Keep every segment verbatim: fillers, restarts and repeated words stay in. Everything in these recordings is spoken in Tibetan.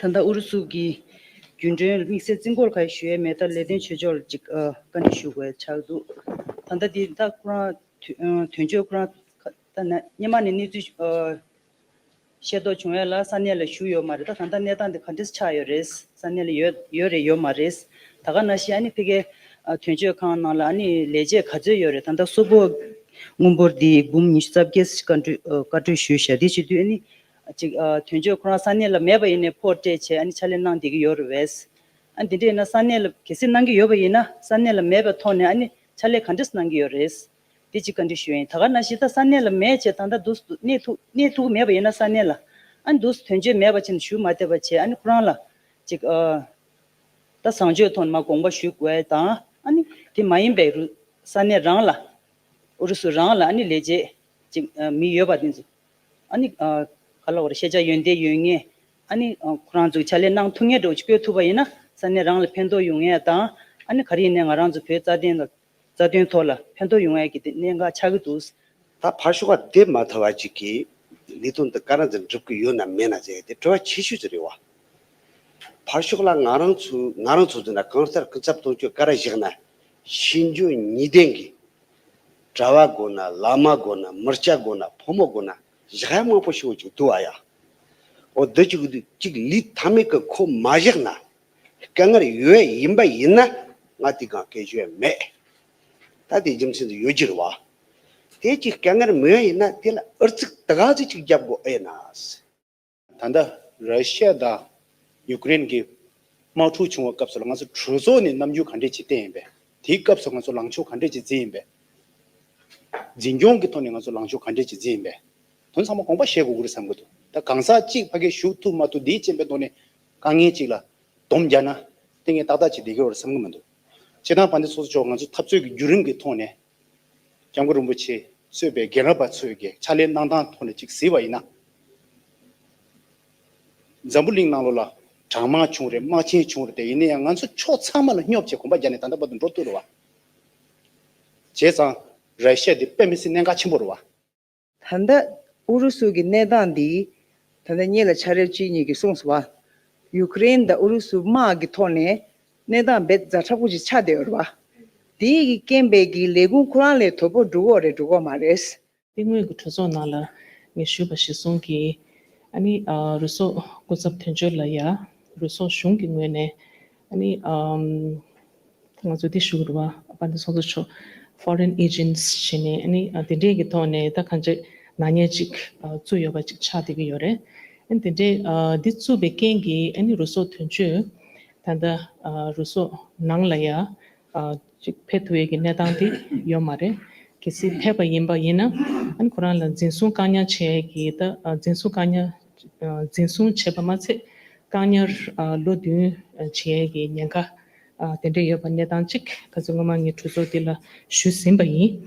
ད་ལྟ་ཨུ་རུ་སུ་གི་རྒྱུན་གྲོན་དམིགས་བསལ་རྩིས་འཁོར་ཁག་ཞུ་ཡས་མེད། ད་ལས་དོན་བྱེད་ཕྱོགས་ལ་ཅིག་ཨ་བཀའ་འདྲི་ཞུ་དགོས་ཆགས་འདུག་ད་ལྟ་འདི་ད་ཁོ་རང་དོན་དོན་གཅོད་ཁོ་རང་ད་ན་སྔོན་མ་ནས་གནས་ཚུལ་ཨ་ཤེས་རྟོགས་བྱུང་ཡས་ལ་ས་གནས་ལ་ཞུ་ཡོད་མ་རེད། ད་ད་ལྟ་གནས་སྟངས་དེ་ག་འདྲས་ཆགས་ཡོད་རེད། ས་གནས་ལ་ཡོད་ཡོད་རེད་ཡོད་མ་རེད། ད་ག་ནང་བཞིན་ཨ་ནི་ཕ་གིའི་ཨ་དོན་གཅོད་ཁང་ནང་ལ་ཨ་ནི་ལས་བྱེད་ག་ཚོད་ཡོད་རེད། ད་ལྟ་སོག་པོ་སྔོན་འབོར་འདི་འབུམ་ཉི་ཤུ་རྩ་བརྒྱད་བཀའ་འཁྲོལ་ཨ་བཀའ་འཁྲོལ་ཞུས་བཞག་དེ་བྱེད་དུས་ཨ་ནི་ཅིག་ཨ་དོན་གཅོད་ཁོ་རང་ས་གནས་ལ་མེད་པ་ཡིན་ནའི་ཕོགས་སྤྲད་བྱས་ཨ་ནི་ཕྱག་ལས་གནང་བསྡད་ཀྱི་ཡོད་རེད་བས། ཨ་འདི་འདྲ་ཡིན་ན་ས་གནས་ལ་གལ་སྲིད་གནང་གི་ཡོད་པ་ཡིན་ན་ས་གནས་ལ་མེད་པའི་ཐོག་ནས་ཨ་ནི་ཕྱག་ལས་ག་འདྲས་གནང་གི་ཡོད་རེད། དེ་གཅིག་བཀའ་འདྲི་ཞུ་ཡ་ཡིན། ད་ག་ནང་བཞིན་ད་ས་གནས་ལ་མེད་བྱས་ད་ལྟ་འདུག་སེ་གནས་ཐུབ་གནས་ཐུབ་ཀྱི་མེད་པ་ཡིན་ན་ས་གནས་ལ་ཨ་ནི་འདུག་སེ་དོན་གཅོད་མེད་པ་བྱས་ནས་ཞུ་མ་བསྡད་པ་བྱས་ཨ་ནི་ཁོ་རང་ལ་ཅིག་ཨ་ད་བཟང་སྤྱོད་ཐོག་ནས་མར་དགོངས་པ་ཞུ་དགོས་དང་ཨ་ནི་དེ་མ་ཡིན་པའི་རུ་ས་གནས་རང་ལ་ཨུ་རུ་སུ་རང་ལ་ཨ་ནི་ལས་བྱེད་ཅིག་ཨ་མི་ཡོད་པ་དེ་ཚོ་ཨ་ནི་ཨ་ག་ལ་བར་ཤེས་བྱ་ཡོན་ཏན་ཡོད་མཁན་ཨ་ནི་ཨ་ཁོ་རང་ཚོ་ཕྱག་ལས་གནང་ཐུབ་མཁན་འདྲ་བོ་ཅིག་བསྐོས་ཐུབ་པ་ཡིན་ན་ས་གནས་རང་ལ་ཕན་ཐོགས་ཡོང་ཡས་དང་ཨ་ནི་ག་རེ་ཡིན་ནའི་ང་རང་ཚོ་བོད་རྩ་དོན་ལ་རྩ་དོན་ཐོག་ལ་ཕན་ཐོགས་ཡོང་ཡས་ཀྱི་དེ་གནད་འགག་ཆགས་ཀྱི་འདུག་ད་ཕར་ཕྱོགས་ལ་བསྡད་མ་ཐུབ་པ་ཅིག་གིས་ལས་དོན་འདི་ག་རང་ཚོ་འགྲུབ་ཀྱི་ཡོད་ན་མེད་ན་ཟེར་ཏེ་དྲི་བ་ཆེ་ཤོས་ཅིག་རེད་བ། ཕར་ཕྱོགས་ལ་ང་རང་ཚོ་ང་རང་ཚོ་ཟེར་ན་གང་ལྟར་སྐུ་ཚབ་དོན་གཅོད་ག་རེ་བཞག་ན་ཤེས་འཇོན་གཉིས་ལྡན་གྱི་གྲྭ་བ་དགོས་ན་བླ་མ་དགོས་ན་མི་སྐྱ་དགོས་ན་ཕོ་མོ་དགོས་ན་བཞག་ཡ་མང་པོ་ཞིག་ཅིག་འདུག་ཨ་ཡ། འོ་འདི་ཅིག་འདུག་ཅིག་ལས་མཐའ་མེད་ཀྱི་ཁོ་མ་བཞག་ན། དཀའ་ངལ་ཡོད་ཡིན་པ་ཡིན་ན་ང་དེ་གང་སྐད་ཤོད་མེད། ད་དེ་རྒྱུ་མཚན་དུ་ཡོད་ཀྱི་རེད་བ། དེ་ཅིག་དཀའ་ངལ་མེད་ཡིན་ན་དེ་ལ་ཨུ་ཚུགས་ད་ག་ཚོད་ཅིག་རྒྱབ་དགོས་ཨེ་ན། ད་ལྟ་ར་ཤི་ཡ་དང་ཡུཀ་རེན་གྱི་དམག་འཁྲུག་བྱུང་བའི་སྐབས་སུ་ལ་ང་ཚོ་གྲོས་ཚོགས་ནས་རྣམ་འགྱུར་ག་འདྲས་ཅིག་བསྟན་ཡིན་པས། དེའི་སྐབས་སུ་ང་ཚོ་ལངས་ཕྱོགས་ག་འདྲས་ཅིག་འཛིན་ཡིན་པས། འཛིན་སྐྱོང་གི་ཐོག་ནས་ང་ཚོ་ལངས་ཕྱོགས་ག་འདྲས་ཅིག་འཛིན་ཡིན་པས། དོན་ཚང་མ་དགོངས་པ་བཞེས་དགོས་ཀྱི་རེད་བསམ་གྱི་འདུག་ད་གང་ཟག་གཅིག་ཕ་གིར་ཞུགས་ཐུབ་མ་ཐུབ་འདིའི་རྐྱེན་པས་ཐོག་ནས་དཀའ་ངལ་གཅིག་ལ་སྡོམ་རྒྱག་ན་ཏིང་ངེ་ཏག་ཏག་ཅིག་བསྡད་ཀྱི་ཡོད་རེད་བསམ་གྱི་མི་འདུག་སྤྱིར་བཏང་དཔལ་ལྡན་ཚོགས་གཙོ་མཆོག་ང་ཚོ་འཐབ་རྩོད་ཀྱི་བརྒྱུད་རིམ་གྱི་ཐོག་ནས་སྐྱབས་མགོན་རིན་པོ་ཆེ་གཙོས་པའི་རྒན་རབས་པ་ཚོས་ཀྱི་ཕྱག་ལས་གནང་སྟངས་ཐོག་ནས་ཅིག་གཟིགས་པ་ཡིན་ན། འཛམ་བུ་གླིང་ནང་ལོགས་ལ་གྲང་དམག་བྱུང་རེད། དམག་ཆེན་བྱུང་རེད་དེ་ཡིན་ན་ཡང་ང་ཚོ་ཕྱོགས་ཚང་མ་ལ་སྙོབ་བྱས་གོམ་པ་རྒྱག་ནས་ད་ལྟ་བར་དུ་འགྲོ་ཐུབ་རེད་བ། བྱས་ཙང་ར་ཤི་ཡ་འདི་དཔེ་མི་སྲིད་གནད་འགག་ཆེན་པོ་རེད་བ། ད་ལྟ་ཨུ་རུ་སུ་གི་གནས་སྟངས་འདི་ད་ལྟ་སྔོན་ལ་ཕྱག་རོགས་གཅིག་གཉིས་ཀྱིས་གསུངས་སོང་བ། ཡུཀ་རེན་དང་ཨུ་རུ་སུ་དམག་གི་ཐོག་ནས་གནས་སྟངས་རྦད་ཛ་དྲག་པོ་ཅིག་ཆགས་བསྡད་ཡོད་རེད་བ། དེ་ཡི་གི་རྐྱེན་པས་ཀྱི་ལས་ཁུངས་ཁོ་རང་ལས་དོ་ཕོག་འགྲོ་གི་ཡོད་རེད་འགྲོ་གི་ཡོད་མ་རེད། དེ་སྔོན་གྱི་གྲོས་ཚོགས་ནང་ལ་ངས་ཞུས་པ་གཞིར་བཟུང་གིས་ཨ་ནི་ཨ་རུ་སོག་སྐུ་ཚབ་དོན་གཅོད་ལ་ཡ་རུ་སོག་གཞུང་གི་ངོས་ནས་ཨ་ནི་ཨམ་ང་ཚོ་འདི་ཞུ་གི་རེད་བ། དཔལ་ལྡན་ཚོགས་གཙོ་མཆོག་foreign agents་བྱས་ནས་ཨ་ནི་ཨ་དེ་འདྲས་ཀྱི་ཐོག་ནས་ད་གང་ཅི་ནག་ཉེས་ཅིག་ཨ་བཙུགས་ཡོད་པ་ཅིག་ཆགས་བསྡད་ཀྱི་ཡོད་རེད། ཨ་ནི་དེ་འདྲས་ཨ་འདི་བཙུགས་པའི་རྐྱེན་གྱིས་ཨ་ནི་རུ་སོག་དོན་གཅོད་ད་ལྟ་ཨ་རུ་སོག་ནང་ལ་ཡ་ཨ་ཅིག་ཕེབས་ཐུབ་ཡས་ཀྱི་གནས་སྟངས་དེ་ཡོད་མ་རེད། གལ་སྲིད་ཕེབས་པ་ཡིན་པ་ཡིན་ན་ཨ་ནི་ཁོ་རང་ལ་འཛིན་བཟུང་བཀག་ཉར་བྱེད་ཡས་ཀྱི་ད་ཨ་འཛིན་བཟུང་བཀག་ཉར་ཨ་འཛིན་བཟུང་བྱས་པ་མ་ཚད་བཀག་ཉར་ཨ་ལོ་བདུན་ཨ་བྱེད་ཡས་ཀྱི་ཉེན་ཁ་ཨ་དེ་འདྲ་ཡོད་པ་གནས་སྟངས་གཅིག་ཁ་སང་སྔོན་མ་ངས་གྲོས་ཚོགས་འདི་ལ་ཞུས་ཟིན་པ་ཡིན།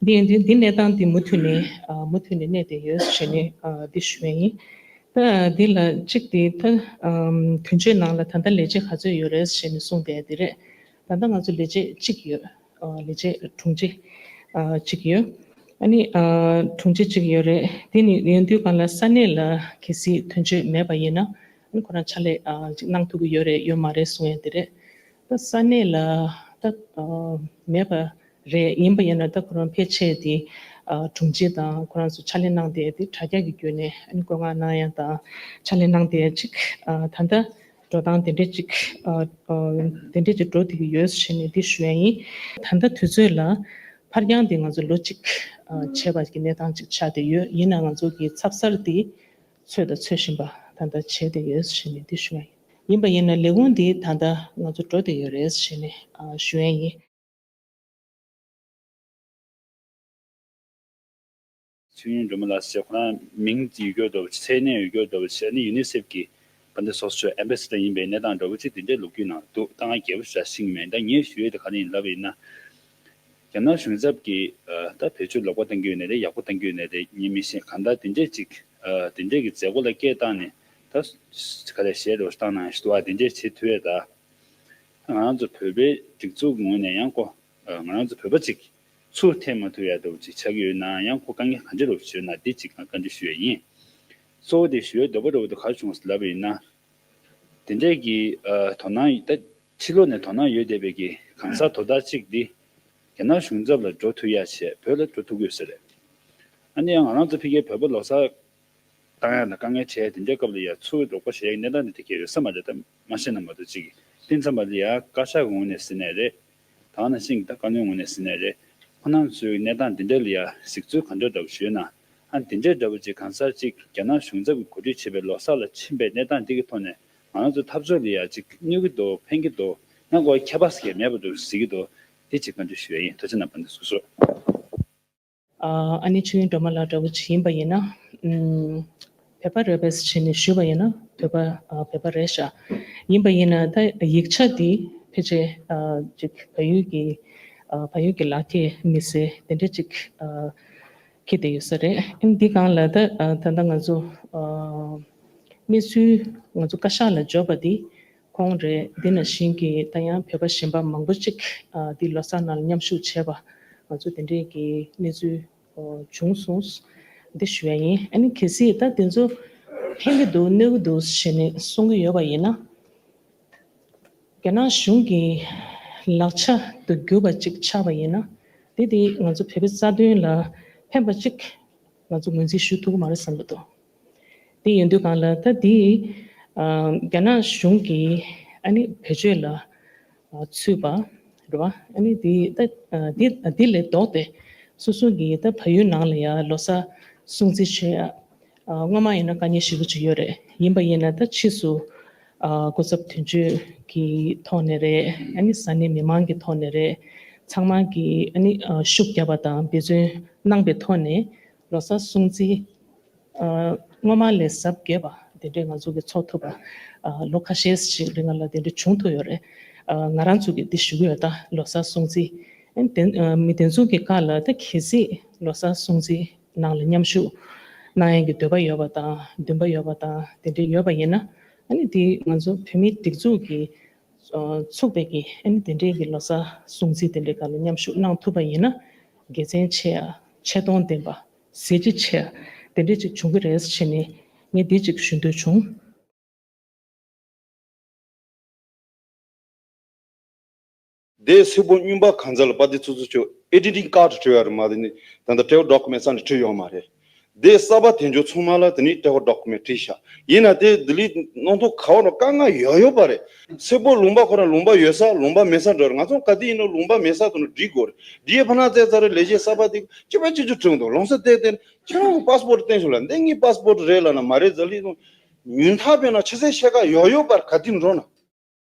འདི་ཡིན་དུས་འདི་གནས་སྟངས་འདི་མུ་མཐུད་ནས་ཨ་མུ་མཐུད་ནས་གནས་བསྡད་ཡོད་ཞེས་ནས་ཨ་འདི་ཞུ་ཡས་ཡིན། ད་འདི་ལ་གཅིག་དེ་ད་ཨམ་དོན་གཅོད་ནང་ལ་ད་ལྟ་ལས་བྱེད་ག་ཚོད་ཡོད་རེད་ཞེས་ནས་གསུངས་བསྡད་དེ་རེད། ད་ལྟ་ང་ཚོ་ལས་བྱེད་གཅིག་ཡོད། ཨ་ལས་བྱེད་དྲུང་ཆེ་ཨ་གཅིག་ཡོད། ཨ་ནི་ཨ་དྲུང་ཆེ་གཅིག་ཡོད་རེད། དེ་ནི་ཡོང་དུས་གང་ལ་ས་གནས་ལ་གལ་སྲིད་དོན་གཅོད་མེད་པ་ཡིན་ན་ཨ་ནི་ཁོ་རང་ཕྱག་ལས་ཨ་གཅིག་གནང་ཐུབ་ཀྱི་ཡོད་རེད་ཡོད་མ་རེད་གསུང་ཡས་དེ་རེད། ད་ས་གནས་ལ་ད་ཨ་མེད་པ་རེད། ཡིན་པ་ཡིན་ན་ད་ཁོ་རང་ཕལ་ཆེར་དེ་ཨ་དྲུང་ཆེ་དང་ཁོ་རང་ཚོ་ཕྱག་ལས་གནང་བསྡད་དེ་དྲ་རྒྱ་གི་བརྒྱུད་ནས་ཨ་ནི་བཀོད་མངགས་གནང་ཡ་དང་ཕྱག་ལས་གནང་བསྡད་ཅིག་ཨ་ད་ལྟ་འགྲོ་སྟངས་དེ་འདྲས་ཅིག་ཨ་ཨ་དེ་འདྲས་ཅིག་འགྲོ་བསྡད་ཀྱི་ཡོད་ཟེར་ནས་འདི་ཞུ་ཡ་ཡིན། ད་ལྟ་དུས་ཚོད་ལ་ཕར་འགྱངས་དེ་ང་ཚོ་ལོ་གཅིག་ཨ་བྱས་པ་གི་གནས་སྟངས་ཅིག་ཆགས་བསྡད་ཡོད། ཡིན་ན་ང་ཚོ་གི་ཚབ་གསར་དེ་འཚོལ་དང་འཚོལ་བཞིན་པ་ད་ལྟ་བྱས་བསྡད་ཡོད་ཟེར་ནས་འདི་ཞུ་ཡ་ཡིན། ཡིན་པ་ཡིན་ན་ལས་ཁུངས་འདི་ད་ལྟ་ང་ཚོ་འགྲོ་བསྡད་ཡོད་རེད་ཟེར་ནས་ཨ་ཞུ་ཡ་ཡིན། ཚུལ་ཡོན་སྒྲོལ་མ་ལགས་ཟེར་ཁོ་རང་མིང་ཡོད་སྐྱོར་འདྲ་པོ་ཅིག་མཚན་གནས་ཡོད་སྐྱོར་འདྲ་པོ་ཅིག་ཨ་ནི་ཡུ་ནི་སེབ་ཀྱི་དཔལ་ལྡན་ཚོགས་གཙོ་མཆོག་ཨེམ་བྷེ་སི་ཌར་ཡིན་པའི་གནས་སྟངས་འདྲ་པོ་ཅིག་དེ་འདྲའི་ལོ་རྒྱུས་ནང་འདུག་ད་ང་རྒྱལ་པོ་ཞེ་དྲག་ཤེས་ཀྱི་མེད། ད་ངས་ཞུ་ཡས་དེ་ག་རེ་ཡིན་ལབ་པ་ཡིན་ན། རྒྱ་ནག་གཞུང་ཚབ་ཀྱིས་ཨ་ད་བེད་སྤྱོད་ལོག་པ་བཏང་གི་ཡོད་ནའི་རེད། ཡག་པོ་བཏང་གི་ཡོད་ནའི་རེད། ངས་མི་ཤེས། གང་ལྟར་དེ་འདྲས་ཅིག་ཨ་དེ་འདྲས་ཀྱི་མཛད་སྒོ་ལ་སྐད་བཏང་ནས་ད་ག་རེ་གཞས་འདྲ་པོ་ཞིག་བཏང་གནང་ཡ་ཞིག་འདུག་ཨ་དེ་འདྲས་བྱེད་ཐུབ་ཡས་ད། ང་རང་ཚོ་བོད་པའི་སྒྲིག་འཛུགས་ཀྱི་ངོས་ནས་ཡང་ཁོ་ང་རང་ཚོ་བོད་པ་ཅིག་ཚུར་འཐེན་མ་ཐུབ་ཡ་འདྲ་པོ་ཅིག་ཆགས་ཀྱི་ཡོད་ན་ཡང་ཁོ་དཀའ་ངལ་གང་ཅི་འདྲ་པོ་ཞིག་ཡོད་ན་འདི་ཅིག་ང་བཀའ་འདྲི་ཞུ་ཡ་ཡིན། གཙོ་བོ་དེ་ཞུ་ཡ་འདོད་པ་འདྲ་པོ་དེ་ག་རེ་བྱུང་ཟེར་ལབ་པ་ཡིན་ན། དེ་འདྲས་ཀྱི་ཨ་དོ་སྣང་ད་ཕྱི་ལོགས་ནས་དོ་སྣང་ཡོད་བསྡད་པའི་གི་གང་ཟག་དོ་བདག་གཅིག་འདི་རྒྱ་ནག་གཞུང་ཚབ་ལ་འགྲོ་ཐུབ་ཡ་བྱས་བོད་ལ་འགྲོ་ཐུབ་ཀྱི་ཡོད་ས་རེད། ཨ་ནི་ཡང་ང་རང་ཚོ་ཕ་གིའི་བོད་པ་ལོ་གསར་བཏང་ཡ་ལ་དཀའ་ངལ་འཕྲད་དེ་འདྲའི་སྐབས་ལ་ཡ་ཚུར་རོགས་པ་བྱེད་ཡ་གི་གནས་སྟངས་དེ་དེ་གས་ཡོད་ས་མ་རེད། ད་མ་ཤེས་ན་མ་གཏོགས་ཅིག་གི་དེ་ཙམ་པ་ལ་ཡ་བཀའ་ཤག་གི་ངོས་ནས་ཟེར་ནའི་རེད། ད་ནང་བཞིན་གྱི་ད་བཀའ་བློན་ངོས་ནས་ཟེར་ནའི་རེད། ཁོ་རང་ཚོའི་གནས་སྟངས་འདི་འདྲ་ལ་ཡ་གཟིགས་ཚུལ་ག་འདྲ་འདྲ་པོ་ཞུས་ན། ཨ་འདི་འདྲའི་འདྲ་པོ་ཅིག་གང་ཟག་ཅིག་རྒྱ་ནག་གཞུང་ཚབ་ཀྱིས་གོ་སྒྲིག་བྱས་པའི་ལོ་གསར་ལ་ཕྱིན་པའི་གནས་སྟངས་འདི་གི་ཐོག་ནས་ང་རང་ཚོ་འཐབ་ཕྱོགས་ལ་ཡ་ཅིག་གནོད་ཀྱི་འདུག་ཕན་གྱི་འདུག་ཡང་ཁོ་ཁྱད་པར་ཟེར་མེད་པ་འདུག་ཟེར་གྱི་འདུག་དེ་ཅིག་བཀའ་འདྲི་ཞུ་ཡ་ཡིན། ཐུགས་རྗེ་གནང་། བཀའ་འདྲི་ཞུ་ཞུ། ཨ་ཨ་ནི་ཆོས་དབྱིངས་སྒྲོལ་མ་ལགས་འདྲ་པོ་ཅིག་ཡིན་པ་ཡིན་ན། ཨུམ། བོད་པ་རེད་པས་བྱས་ནས་ཞུས་པ་ཡིན་ན་བོད་པ་ཨ་བོད་པ་རེད་ཤག་ཡིན་པ་ཡིན་ན་ད་ཡིག་ཆ་འདི་ཕལ་ཆེར་ཨ་ཅིག་བལ་ཡུལ་གྱི་ཨ་བལ་ཡུལ་གྱི་ལག་འཁྱེར་མི་སེར་དེ་འདྲ་ཅིག་ཨ་འཁྱེར་བསྡད་ཡོད་ས་རེད། ཨ་ནི་འདི་སྒང་ལ་ད་ཨ་ད་ལྟ་ང་ཚོ་ཨ་གནས་ཚུལ་ང་ཚོ་བཀའ་ཤག་ལ་འབྱོར་བ་འདི་ཁོང་རེད། འདི་ནང་བཞིན་གྱི་ད་ཡང་བོད་པ་གཞན་པ་མང་པོ་ཅིག་ཨ་འདི་ལོ་གསར་ནང་ལ་མཉམ་ཞུགས་བྱས་པ་ང་ཚོ་དེ་འདྲའི་གི་གནས་ཚུལ་ཨོ་བྱུང་སོང་། འདི་ཞུ་ཡ་ཡིན། ཨ་ནི་གལ་སྲིད་ད་དེ་ཚོ་ཕན་གྱི་འདུག་གནོད་ཀྱི་འདུག་ཞེས་ནས་གསུང་གི་ཡོད་པ་ཡིན་ན། རྒྱ་ནག་གཞུང་གི་ལག་ཆ་དུ་གྱུར་པ་ཅིག་ཆགས་པ་ཡིན་ན། དེ་དེ་ང་ཚོ་བོད་པའི་རྩ་དོན་ལ་ཕན་པ་ཅིག་ང་ཚོ་ངོས་འཛིན་ཞུ་ཐུབ་ཀྱི་མ་རེད་བསམ་གྱི་འདུག་དེ་ཡིན་དུས་སྒང་ལ་ད་དེ་ཨ་རྒྱ་ནག་གཞུང་གིས་ཨ་ནི་བེད་སྤྱོད་ལ་ཨ་ཚུད་པ་རེད་བ། ཨ་ནི་དེ་ད་ཨ་དེ་དེ་ལས་ལྡོག་སྟེ་སོ་སོ་གི་ད་བལ་ཡུལ་ནང་ལ་ཡ་ལོ་གསར་སྲུང་བརྩི་བྱེད་ཡ་ཨ་སྔོན་མ་ཡིན་ན་དཀའ་ངལ་ཞེ་པོ་ཅིག་ཡོད་རེད། ཡིན་པ་ཡིན་ན་ད་ཕྱིས་སུ་ཨ་སྐུ་ཚབ་དོན་གཅོད་ཀྱི་ཐོག་ནས་རེད། ཨ་ནི་ས་གནས་མི་མང་གི་ཐོག་ནས་རེད། ཚང་མ་གིས་ཨ་ནི་ཨ་ཤུགས་བརྒྱབ་པ་དང་འབད་བརྩོན་གནང་པའི་ཐོག་ནས་ལོ་གསར་སྲུང་བརྩི་ཨ་སྔོན་མ་ལས་གཟབ་རྒྱས་པ་དེ་འདྲས་ང་ཚོ་གིས་འཚོགས་ཐུབ་པ་ཨ་ལོ་ཁ་ཤས་ཤིག་རིང་ལ་དེ་འདྲས་བྱུང་ཐུབ་ཡོད་རེད། ཨ་ང་རང་ཚོ་གིས་འདི་ཞུ་གི་ཡོད། ད་ལོ་གསར་སྲུང་བརྩི་ཨ་ནི་དེ་ཨ་མི་དེ་ཚོ་གི་ཁ་ལ་ད་གལ་སྲིད་ལོ་གསར་སྲུང་བརྩི་ནང་ལ་མཉམ་ཞུགས་གནང་ཡག་གི་འདོད་པ་ཡོད་པ་དང་འདུན་པ་ཡོད་པ་དང་དེ་འདྲས་ཡོད་པ་ཡིན་ན། ཨ་ནི་དེ་ང་ཚོ་བོད་མིའི་སྒྲིག་འཛུགས་ཀྱི་ཨ་ཚུགས་པའི་གི་ཨ་ནི་དེ་འདྲས་ཀྱི་ལོ་གསར་སྲུང་བརྩི་དེ་འདྲས་སྒང་ལ་མཉམ་ཞུགས་གནང་ཐུབ་པ་ཡིན་ན་དགེ་མཚན་ཆེ་ཡ་ཆེ་མཐོང་ལྡན་པ་གཟི་བརྗིད་ཆེ་ཡ་དེ་འདྲས་ཅིག་བྱུང་གི་རེད་ཟེར་ནས་ངས་འདི་ཅིག་ཞུ་འདོད་བྱུང་། དེ་སེར་པོ་རྙིང་པ་གང་ཚ་ལ་པ་དེ་ཚོ་ཚོ་ཆོ་ཨེ་ཌི་ཊིང་ཀར་ཌི་བྲིས་ཡོད་རེད་མ། དེ་ནི་ད་ལྟ་ཊེ་བོ་ཌོ་ཀུ་མེན་ཊི་ས་ནས་བྲིས་ཡོད་མ་རེད། དེ་གསར་པ་དེ་ཚོ་ཚང་མ་ལ་དེ་ནི་ཊེ་བོ་ཌོ་ཀུ་མེན་ཊི་བྲིས་ཤག་ཡིན་ན་དེ་ལྡི་ལི་གནང་ཐོག་ག་བ་ནོ་དཀའ་ངལ་ཡོད་ཡོད་པ་རེད། སེར་པོ་ལུང་པ་ཁོ་རང་ལུང་པ་ཡོད་ས་ལུང་པ་མེད་ས་འགྲོ་རེད། ང་ཚོ་ག་དུས་ཡིན་ནོ་ལུང་པ་མེད་ས་དུ་ནོ་བྲིས་དགོས་རེད། འདི་ཡི་ཕ་ན་ཙེ་ཙ་རེ་ལས་བྱེད་གསར་པ་དེ་ཅི་པ་ཅི་ཅི་བྲིས་འདུག་ལོང་ས་དེ་དེ་ཁྱེད་རང་གི་པ་སི་པོར་ཊི་བསྟན་ཤོག་ལ་འདི་ངའི་པ་སི་པོར་ཊི་རེད་ལ་ན་མ་རེད་ཟ་ལི་ནོ། ཉུང་མཐའ་དཔེར་ན་ཆ་ཚད་ཤེས་ཀ་ཡོད་ཡོད་པར་ག་དེ་འགྲོ་ན།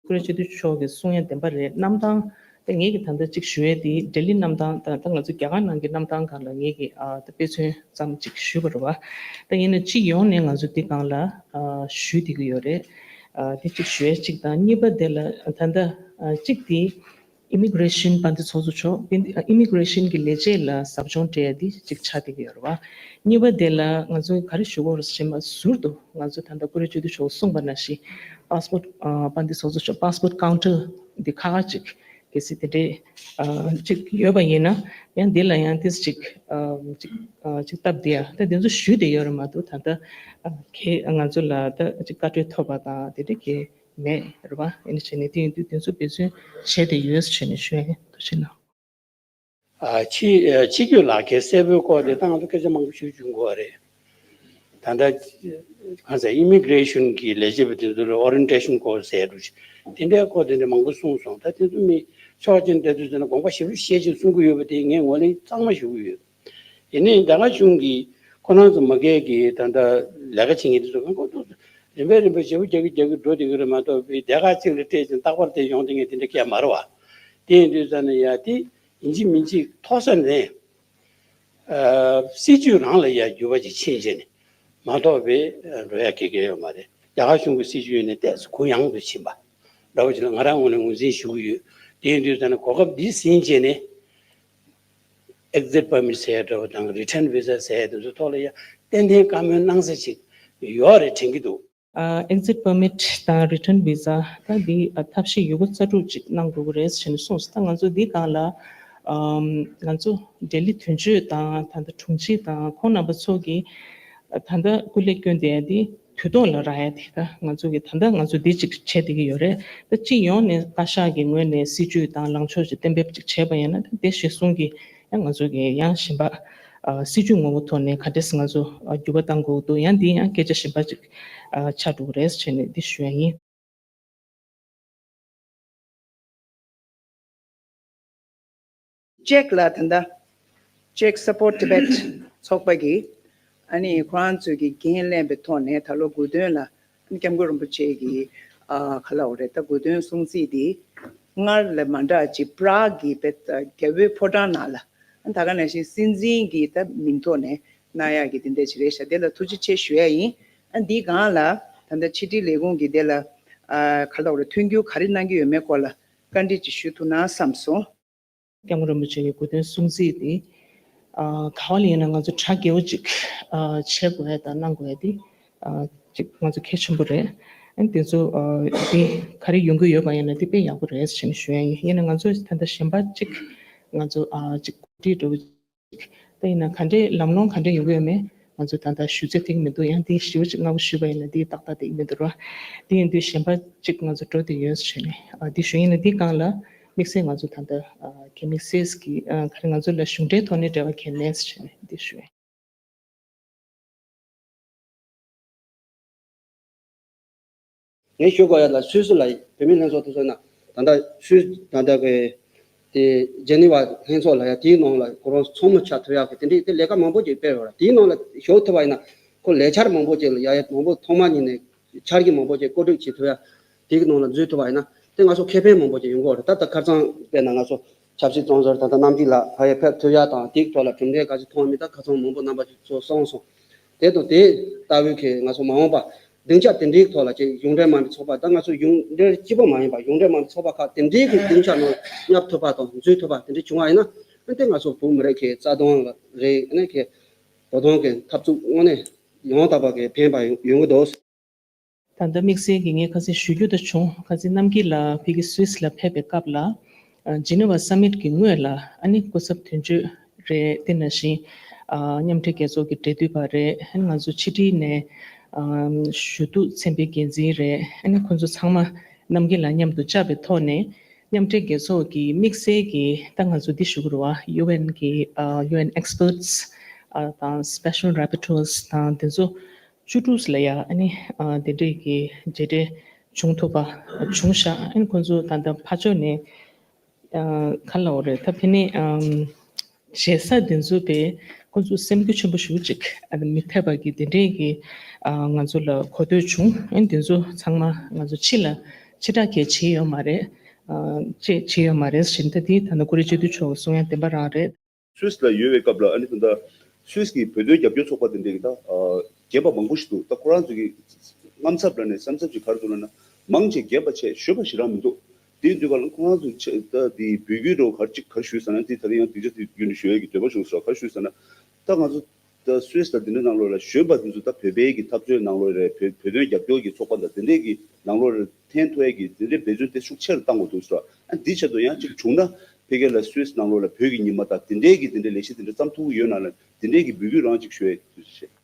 ཀུ་རེ་སྤྱི་འཐུས་མཆོག་གིས་གསུང་ཡ་བདེན་པ་རེད། གནམ་ཐང་དེ་ངེད་ཀྱིས་ད་ལྟ་གཅིག་ཞུ་ཡས་དེ་ལྡི་ལི་གནམ་ཐང་ད་ལྟ་ང་ཚོ་རྒྱ་གར་ནང་གི་གནམ་ཐང་སྒང་ལ་ངེད་ཀྱིས་ཨ་ད་དཔེ་མཚོན་ཙམ་གཅིག་ཞུས་པ་རེད་བ། ད་ཡིན་ན་སྤྱི་ཡོངས་ནས་ང་ཚོ་འདི་སྒང་ལ་ཨ་ཞུས་བསྡད་ཀྱི་ཡོད་རེད། ཨ་དེ་གཅིག་ཞུ་ཡས་གཅིག་དང་གཉིས་པ་དེ་ལ་ད་ལྟ་ཨ་གཅིག་དེ། ཨི་མི་གི་རེ་ཤན་དཔལ་ལྡན་ཚོགས་གཙོ་མཆོག་ཨི་མི་གི་རེ་ཤན་གྱི་ལས་བྱེད་ལ་ཟབ་སྦྱོང་སྤྲད་ཡ་འདི་གཅིག་ཆགས་བསྡད་ཀྱི་ཡོད་རེད་བ། གཉིས་པ་དེ་ལ་ང་ཚོས་ག་རེ་ཞུ་དགོས་རེད་ཟེར་ན་ཟུར་དུ་ང་ཚོས་ད་ལྟ་ཀུ་རེ་སྤྱི་འཐུས་མཆོག་གསུངས་པ་ནང་བཞིན་པ་སི་པོར་ཊི་ཨ་དཔལ་ལྡན་ཚོགས་གཙོ་མཆོག་པ་སི་པོར་ཊི་ཀའུན་ཊར་འདི་ཁག་ཁག་ཅིག་གལ་སྲིད་དེ་འདྲས་ཨ་ཅིག་ཡོད་པ་ཡིན་ན་ཡང་འདི་ལ་ཡང་ཏིས་ཅིག་ཨ་ཅིག་ཨ་ཅིག་སྟབས་བདེ་ཡ་ད་དེ་ཚོ་ཞུས་བསྡད་ཡོད་རེད་མ་གཏོགས་ད་ལྟ་ཨ་གལ་ང་ཚོ་ལ་ད་ཅིག་བཀའ་འཁྲོལ་ཐོབ་པ་དང་དེ་འདྲས་གལ་མེད་རེད་བ། ཨེ་ནི་བྱས་ནས་དེ་ཡིན་དུས་དེ་ཚོ་འབད་བརྩོན་བྱས་ཏེ་ཡོད་ཟེར་ནས་ཞུ་ཡ་ཡིན། ཐུགས་རྗེ་གནང་། ཨ་ཕྱི་ཨ་ཕྱི་སྐྱོད་ལག་ཁྱེར་སེར་པོའི་སྐོར་དེ་ད་ང་ཚོ་སྐད་ཆ་མང་པོ་ཞུ་བྱུང་གི་ཡོད་རེད། ད་ལྟ་གང་ཟེར་ཨི་མི་གི་རེ་ཤན་གྱི་ལས་བྱེད་པ་དེ་ཚོ་ལ་ཨོ་རིན་ཊེ་ཤན་སྐོར་ཟེར་འདུག་དེ་འདྲའི་སྐོར་དེ་འདྲ་མང་པོ་གསུངས་སོང་། ད་དེ་ཚོ་མི་ཆོག་མཆན་དེ་ཚོ་ཟེར་ན་དགོངས་པ་ཞེ་པོ་བཞེས་ཅིག་གསུང་གི་ཡོད་པ་དེ་ངས་ངོས་ལེན་གཙང་མ་ཞུ་གི་ཡོད། ཡིན་ནའི་རྒྱ་གར་གཞུང་གིས་ཁོ་རང་ཚོ་མ་སྒེར་གྱི་ད་ལྟ་ལས་ཀ་བྱེད་མཁན་དེ་ཚོ་གང་ག་ཚོ་རིམ་པས་རིམ་པས་བརྗེ་པོ་རྒྱག་གི་རྒྱག་གི་འགྲོ་བསྡད་ཀྱི་རེད་མ་གཏོགས་པའི་སྡེ་ཁག་གཅིག་ལ་སྤྲད་ཅིང་རྟག་པར་དེ་ཡོང་བསྡད་མཁན་དེ་འདྲ་སྐད་མ་རེད་བ། དེ་ཡིན་དུས་ཙ་ན་ཡ་དེ་ཡིན་གཅིག་མིན་གཅིག་ཐོག་ས་ནས་ཨ་སྲིད་ཇུས་རང་ལ་ཡ་འགྱུར་བ་ཅིག་ཕྱིན་བྱས་ནས་མ་གཏོགས་པའི་འགྲོ་ཡ་ག་གེ་ཡོད་མ་རེད། རྒྱ་གར་གཞུང་གི་སྲིད་ཇུས་ནས་ཏོག་ཙམ་གུ་ཡངས་དུ་ཕྱིན་པ་འདྲ་བོ་ཅིག་ལ་ང་རང་ངོས་ནས་ངོས་འཛིན་ཞུ་གི་ཡོད། དེ་ཡིན་དུས་ཙ་ན་གོ་སྐབས་འདི་ཟིན་བྱས་ནས། ཨེག་ཛིཊ་པར་མིཊ་ཟེར་ཡ་འདྲ་བོ་དང་རི་ཊན་བི་ཟ་ཟེར་ཡ་དེ་ཚོའི་ཐོག་ལ་ཡང་ཏན་ཏན་བཀའ་མོལ་གནང་ས་ཅིག་ཡོད་རེད་དྲན་གྱི་འདུག་ཨ་ཨེག་ཛིཊ་པར་མིཊ་དང་རི་ཊན་བི་ཟ་ད་འདི་ཨ་ཐབས་ཤེས་ཡོད་རྒུ་རྩལ་སྤྲུགས་ཅིག་གནང་དགོས་ཀྱི་རེད་ཟེར་ནས་གསུངས་སོང་། ད་ང་ཚོ་འདི་སྒང་ལ་ཨམ་ང་ཚོ་ལྡི་ལི་དོན་གཅོད་དང་ད་ལྟ་དྲུང་ཆེ་དང་ཁོང་རྣམ་པ་ཚོ་གིས་ད་ལྟ་སྐུ་ལས་བསྐྱོན་བསྡད་ཡ་འདི་ དུས་ཐོག་ལ་རག་ཡ་དེ་ད་ང་ཚོ་གི་ད་ལྟ་ང་ཚོ་འདི་གཅིག་བྱས་བསྡད་ཀྱི་ཡོད་རེད། ད་སྤྱི་ཡོངས་ནས་བཀའ་ཤག་གི་ངོས་ནས་སྲིད་ཇུས་དང་ལངས་ཕྱོགས་ཅིག་གཏན་འབེབས་ཅིག་བྱས་པ་ཡིན་ན་ད་དེ་གཞིར་བཟུང་གི་ཡང་ང་ཚོ་གི་ཡང་གཞན་པ་ཨ་སྲིད་ཇུས་ངོ་བོ་ཐོག་ནས་ག་འདྲས་ང་ཚོ་ཨ་འགྱུར་བ་གཏང་དགོས་འདུག་ཡང་འདི་ཡང་སྐད་ཆ་གཞན་པ་ཅིག་ཨ་ཆགས་འགྲོ་གི་རེད་བྱས་ནས་འདི་ཞུ་ཡ་ཡིན། ཅེག་ལ་ད་ལྟ་ཅེག་སཔོར་ཊི་ཊི་བེཊ་ཚོགས་པ་གིས་ཨ་ནི་ཁོ་རང་ཚོས་ཀྱི་འགན་ལེན་པའི་ཐོག་ནས་ད་ལོ་དགུ་སྟོན་ལ་ཨ་ནི་སྐྱབས་མགོན་རིན་པོ་ཆེ་གི་ཨ་ག་ལབ་དགོས་རེད། ད་དགུ་སྟོན་སྲུང་བརྩི་འདི་སྔར་ལས་མ་འདྲ་ཅིག་པྲག་གི་བེ་རྒྱལ་པོའི་ཕོ་བྲང་ནང་ལ་ཨ་ནི་ད་ག་ནང་བཞིན་སྲིད་འཛིན་གྱི་ད་མིང་ཐོག་ནས་གནང་ཡག་གི་དེ་འདྲ་ཅིག་རེད་ཤག་དེ་ལ་ཐུགས་རྗེ་ཆེ་ཞུ་ཡ་ཡིན། ཨ་འདིའི་སྒང་ལ་ད་ལྟ་ཕྱི་དྲིལ་ལས་ཁུངས་ཀྱིས་དེ་ལ་ཨ་ག་ལབ་དགོས་རེད། མཐུན་འགྱུར་ག་རེ་གནང་གི་ཡོད་མེད་སྐོར་ལ་བཀའ་འདྲི་ཅིག་ཞུ་ཐུབ་ན་བསམ་སོང་། སྐྱབས་མགོན་རིན་པོ་ཆེ་གི་དགུ་སྟོན་སྲུང་བརྩི་དེ་ཨ་ག་བ་ལ་ཡིན་ན་ང་ཚོ་གྲ་རྒྱས་པོ་ཅིག་ཨ་བྱེད་དགོས་ཡ་དང་གནང་དགོས་ཡ་དེ་ཨ་ཅིག་ང་ཚོ་གལ་ཆེན་པོ་རེད། ཨ་ནི་དེ་ཚོ་ཨ་དེ་ག་རེ་ཡོང་གི་ཡོད་པ་ཡིན་ན་དེ་དཔེ་ཡག་པོ་རེད་ཟེར་ནས་ཞུ་ཡ་ཡིན། ཡིན་ན་ང་ཚོ་ད་ལྟ་གཞན་པ་ཅིག་ང་ཚོ་ཨ་ཅིག་གོ་སྒྲིག་འགྲོ། ད་ཡིན་ན་ག་འདྲས་ལམ་ལྷོང་ག་འདྲས་ཡོང་གི་ཡོད་མེད་ང་ཚོ་ད་ལྟ་ཞུ་ཚོད་ཐིག་མི་འདུག་ཡང་དེ་ཞུ་ཅིག་སྔ་པོ་ཞུས་པ་ཡིན་ན་དེ་ཏག་ཏག་དེ་མི་འདུག་ར། དེ་ཡིན་དུས་གཞན་པ་ཅིག་ང་ཚོ་འགྲོ་དེ་ཡོད་ཟེར་ནས་ཨ་དེ་ཞུ་ཡིན་ན་དེ་སྒང་ལ་དམིགས་བསལ་ང་ཚོ་ད་ལྟ་ཨ་གལ་དམིགས་བསལ་གྱི་ཨ་ག་རེ་ང་ཚོ་ལ་གཞུང་འབྲེལ་ཐོག་ནས་འབྲེལ་བ་གལ་མེད་ཟེར་ནས་དེ་ཞུ་ཡིན། ངས་ཞུ་དགོས་ཡ་ལ་སུད་སི་ལ་བོད་མི་ལྷན་ཚོགས་དེ་ཚོ་ན་ད་ལྟ་སུད་ད་ལྟ་གི་དེ་ཇེ་ནི་ཝ་ལྷན་ཚོགས་ལ་ཡ་དེའི་ནང་ལ་ཁོ་རང་ཚོགས་མི་ཆགས་ཐུབ་ཡག་གི་དེ་འདྲའི་དེ་ལས་ཀ་མང་པོ་ཅིག་སྤེལ་ཡོད་ར། དེའི་ནང་ལ་ཞུགས་ཐུབ་པ་ཡིན་ན་ཁོ་ལས་འཆར་མང་པོ་ཅིག་ལ་ཡ་ཡ་མང་པོ་ཐོག་མ་ཉིད་ནས་འཆར་གཞི་མང་པོ་ཅིག་བཀོད་སྒྲིག་བྱེད་ཐུབ་ཡ་དེ་གི་ནང་ལ་འཛུལ་ཐུབ་པ་ཡིན་ན་དེ་ང་ཚོ་ཁེ་ཕན་མང་པོ་ཅིག་ཡོང་གི་ཡོད་རེད། ད་ལྟ་ཁ་སང་དཔེར་ན་ང་ཚོ་ཆབ་སྲིད་བཙོན་ཟུར་ད་ལྟ་རྣམ་རྒྱལ་ལགས་ཕ་ཡུལ་ཕེབས་ཐུབ་ཡ་དང་དེའི་ཐོག་ལ་གྲུབ་འབྲས་ག་ཚོད་ཐོན་མིན་ད་ཁ་སང་མང་པོ་རྣམ་པ་ཚོས་གསུངས་སོང་། དེ་དང་དེ་ལྟ་བུའི་གི་ང་ཚོ་མ་འོངས་པ་སྡིངས་ཆ་དེ་འདྲའི་ཐོག་ལ་ཅིག་གཞུང་འབྲེལ་མིན་པའི་ཚོགས་པ་ད་ང་ཚོ་གཞུང་འབྲེལ་གཅིག་པོ་མ་ཡིན་པ་གཞུང་འབྲེལ་མིན་པའི་ཚོགས་པ་ཁག་དེ་འདྲའི་གི་སྡིངས་ཆ་ནང་བསྙབ་ཐུབ་པ་དང་འཛུལ་ཐུབ་པ་དེ་འདྲ་བྱུང་བ་ཡིན་ན་ཨ་ནི་དེ་ང་ཚོ་བོད་མི་རིགས་ཀྱི་རྩ་དོན་ལ་རེད། ཨ་ནི་གི་བོད་དོན་གི་འཐབ་རྩོད་དངོས་གནས་ཡང་དག་པ་གི་ཕན་པ་ཡོང་གི་འདུག་ད་ལྟ་དམིགས་བསལ་གྱིས་ངས་ཁ་སང་ཞུ་རྒྱུ་ད་བྱུང་། ཁ་སང་རྣམ་རྒྱལ་ལགས་ཕ་གི་སུད་སི་ལ་ཕེབས་པའི་སྐབས་ལ་ཨ་ཇི་ནི་ཝ་སམ་མིཊ་གི་སྔོན་ལ་ཨ་ནི་སྐུ་ཚབ་དོན་གཅོད་རེད། དེ་ནང་བཞིན་ཨ་མཉམ་འབྲེལ་རྒྱལ་ཚོགས་ཀྱི་འབྲེལ་མཐུད་པ་རེད། ཨ་ནི་ང་ཚོ་ཕྱི་དྲིལ་ནས་ཨ་ཞུ་གཏུག་ཚན་པའི་འགན་འཛིན་རེད། ཨ་ནི་ཁོང་ཚོ་ཚང་མ་རྣམ་རྒྱལ་ལགས་མཉམ་དུ་བཅར་བའི་ཐོག་ནས་མཉམ་འབྲེལ་རྒྱལ་ཚོགས་ཀྱི་དམིགས་བསལ་གྱི་ད་ང་ཚོ་འདི་ཞུ་དགོས་རེད་བ། ཡུ་ཨེན་གྱི་ཨ་ཡུ་ཨེན་ཨེག་སི་པར་ཊི་སི་ཨ་དང་སི་པེ་ཤལ་རེ་པོ་ཊར་སི་དང་དེ་ཚོ་བཅུ་དྲུག་ལ་ཡ་ཨ་ནི་ཨ་དེ་འདྲས་ཀྱི་མཇལ་འཕྲད་བྱུང་ཐུབ་པ་བྱུང་ཤག་ཨ་ནི་ཁོང་ཚོ་ད་ལྟ་ཕར་ཕྱོགས་ནས་ཨ་ག་ལབ་དགོས་རེད། ད་ཕ་ནི་ཨམ་ཞེ་ས་དེ་ཚོ་དཔེ་ཁོང་ཚོ་སེམས་འགུལ་ཆེན་པོ་ཞེ་པོ་ཅིག་ཨ་ནི་མི་ཐེབས་པ་གི་དེ་འདྲས་ཀྱི་ཨ་ང་ཚོ་ལ་གོ་ཐོས་བྱུང་། ཨ་ནི་དེ་ཚོ་ཚང་མ་ང་ཚོ་ཕྱི་ལ་ཕྱི་བསྒྲགས་གང་ཡང་བྱས་ཡོད་མ་རེད། ཨ་ཅེས་བྱས་ཡོད་མ་རེད་ཟེར་ནས་ད་དེ་ད་ནི་ཀུ་རེ་སྤྱི་འཐུས་མཆོག་གིས་གསུང་ཡ་བདེན་པ་རང་རེད། སུད་སི་ལ་ཡོད་པའི་སྐབས་ལ་ཨ་ནི་ད་ལྟ་སུད་སི་གི་བོད་དོན་རྒྱབ་སྐྱོར་ཚོགས་པ་དེ་འདྲས་ཀྱི་ད་ཨ་རྒན་པ་མང་པོ་ཞིག་འདུག་ད་ཁོ་རང་ཚོ་གི་དངངས་འཚབ་ར་ནས་བསམ་འཚབ་ཅིག་ག་རེ་འདུག་ལབ་ན་མང་ཆེ་རྒན་པ་ཆེ་ཞོན་པ་ཞེ་དྲག་མི་འདུག་དེ་དུས་ག་ལ་ཁོ་རང་ཚོ་ཆེ་ད་དེ་འབོད་སྐུལ་འདྲ་བོ་ག་རེ་ཅིག་ག་རེ་ཞུས་ཟེར་ན་དེ་ད་རིང་ཡང་སྡིངས་ཆ་དེ་བརྒྱུད་ནས་ཞུ་ཡས་ཀྱི་འདོད་པ་བྱུང་སོང་། ག་རེ་ཞུས་ཟེར་ན་ད་ང་ཚོ་ད་སུད་སི་དང་དེ་འདྲའི་ནང་ལོགས་ལ་གཞོན་པ་དེ་ཚོ་ད་བོད་པའི་གི་འཐབ་རྩོད་ནང་ལོགས་རེད། བོད་བོད་དོན་རྒྱབ་སྐྱོར་གྱི་ཚོགས་པ་དང་དེ་འདྲའི་གི་ནང་ལོགས་རེད། འཐེན་ཐུབ་ཡས་ཀྱི་དེ་འདྲའི་འབད་བརྩོན་དེ་ཤུགས་ཆེ་རུ་བཏང་དགོས་འདུག་ཟེར། ཨ་འདི་ཆེད་དུ་ཡང་གཅིག་བྱུང་ན་ཕ་གི་ལ་སུད་སི་ནང་ལོགས་ལ་བོད་ཀྱི་ཉི་མ་དང་དེ་འདྲའི་གི་དེ་འདྲའི་ལས་གཞི་དེ་འདྲ་བརྩམས་ཐུབ་ཀྱི་ཡོད་ན་ལ་དེ་འདྲའི་གི་འབོད་སྐུལ་རང་གཅིག་ཞུ་ཡས་དུས་ཚོད་བྱས།